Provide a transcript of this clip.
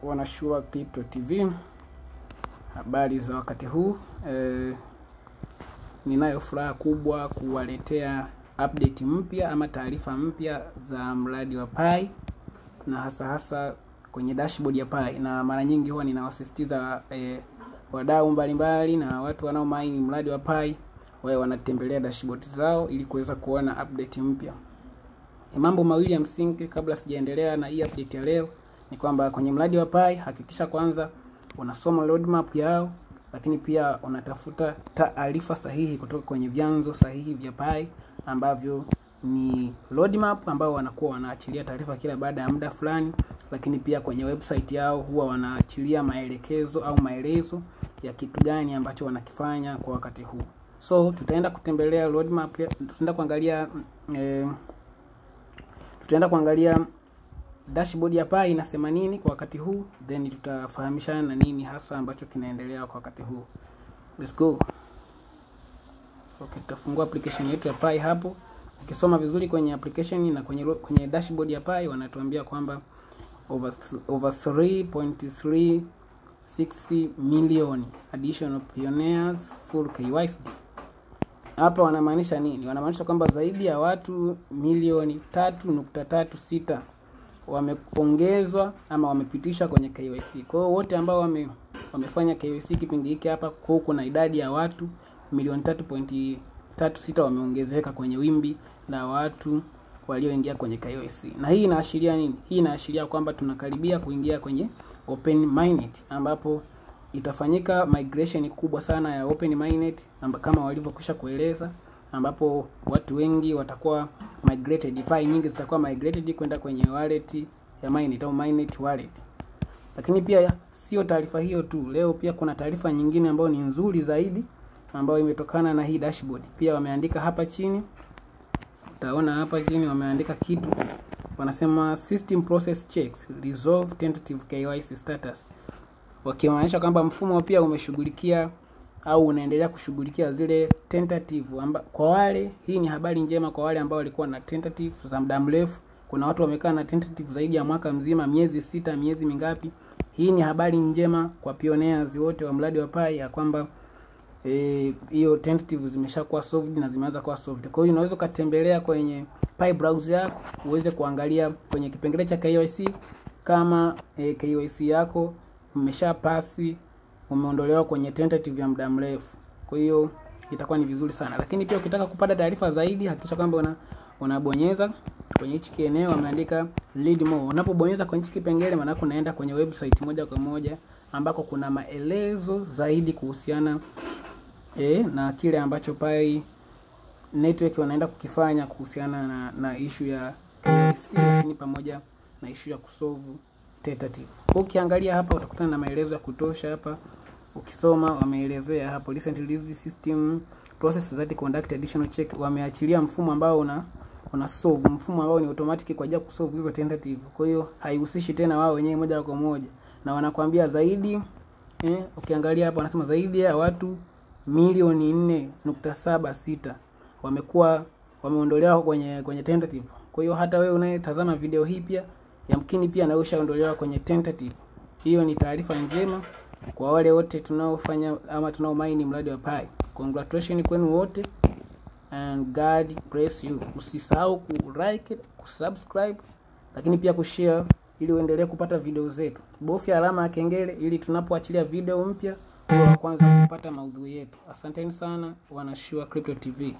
Wanashua Crypto TV. Habari za wakati huu. Ninayo furaha kubwa kuwaletea update mpya ama taarifa mpya za mradi wa Pi, na hasa hasa kwenye dashboard ya Pi. Na mara nyingi huwa ninawasisitiza wadau mbalimbali na watu wanaomaini mradi wa Pi wawe wanatembelea dashboard zao ili kuweza kuona update mpya. Mambo mawili ya msingi kabla sijaendelea na hii update ya leo ni kwamba kwenye mradi wa Pi hakikisha kwanza unasoma roadmap yao, lakini pia unatafuta taarifa sahihi kutoka kwenye vyanzo sahihi vya Pi ambavyo ni roadmap ambao wanakuwa wanaachilia taarifa kila baada ya muda fulani, lakini pia kwenye website yao huwa wanaachilia maelekezo au maelezo ya kitu gani ambacho wanakifanya kwa wakati huu. So tutaenda kutembelea roadmap, tutaenda kuangalia dashboard ya Pi inasema nini kwa wakati huu, then tutafahamishana na nini hasa ambacho kinaendelea kwa wakati huu. Let's go. Okay, tutafungua application yetu ya Pi hapo. Ukisoma vizuri kwenye application na kwenye dashboard ya Pi wanatuambia kwamba over 3.36 million additional pioneers full KYC. Hapa wanamaanisha nini? Wanamaanisha kwamba zaidi ya watu milioni 3.36 wameongezwa ama wamepitisha kwenye KYC. Kwa hiyo wote ambao wamefanya KYC kipindi hiki hapa, kwa kuna idadi ya watu milioni 3.36 wameongezeka kwenye wimbi la watu walioingia kwenye KYC. Na hii inaashiria nini? Hii inaashiria kwamba tunakaribia kuingia kwenye Open Mainnet, ambapo itafanyika migration kubwa sana ya Open Mainnet kama walivyokwisha kueleza, ambapo watu wengi watakuwa migrated, Pi nyingi zitakuwa migrated kwenda kwenye wallet ya Mainnet au Mainnet wallet. Lakini pia sio taarifa hiyo tu, leo pia kuna taarifa nyingine ambayo ni nzuri zaidi ambayo imetokana na hii dashboard. Pia wameandika hapa chini, utaona hapa chini wameandika kitu, wanasema system process checks resolve tentative KYC status, wakimaanisha kwamba mfumo pia umeshughulikia au unaendelea kushughulikia zile tentative kwa wale. Hii ni habari njema kwa wale ambao walikuwa na tentative za muda mrefu. Kuna watu wamekaa na tentative zaidi ya mwaka mzima, miezi 6, miezi mingapi. Hii ni habari njema kwa pioneers wote wa mradi wa Pi ya kwamba hiyo tentative zimeshakuwa solved na zimeanza kuwa solved. Kwa hiyo unaweza ukatembelea kwenye Pi browser yako uweze kuangalia kwenye kipengele cha KYC kama KYC yako umeshapasi, umeondolewa kwenye tentative ya muda mrefu. Kwa hiyo itakuwa ni vizuri sana. Lakini pia ukitaka kupata taarifa zaidi hakikisha kwamba unabonyeza kwenye hichi kieneo wameandika read more. Unapobonyeza kwenye hichi kipengele maana unaenda kwenye website moja kwa moja ambako kuna maelezo zaidi kuhusiana na kile ambacho Pi Network wanaenda kukifanya kuhusiana na issue ya KYC, lakini pamoja na issue ya kusolve tentative. Ukiangalia hapa utakutana na maelezo ya kutosha hapa. Ukisoma wameelezea hapo recent release system process that conduct additional check. Wameachilia mfumo ambao una solve, mfumo ambao ni automatic kwa ajili ya kusolve hizo tentative. Kwa hiyo haihusishi tena wao wenyewe moja kwa moja. Na wanakuambia zaidi ukiangalia hapa wanasema zaidi ya watu milioni 4.76 wamekuwa wameondolewa kwenye tentative. Kwa hiyo hata wewe unayetazama video hii pia yamkini pia na wewe ushaondolewa kwenye tentative. Hiyo ni taarifa njema kwa wale wote tunaofanya ama tunaomaini mradi wa Pi. Congratulations kwenu wote and God bless you. Usisahau ku like, ku subscribe, lakini pia ku share ili uendelee kupata video zetu. Bofya alama ya kengele ili tunapoachilia video mpya uwe wa kwanza kupata maudhui yetu. Asanteni sana Wanashua Crypto TV.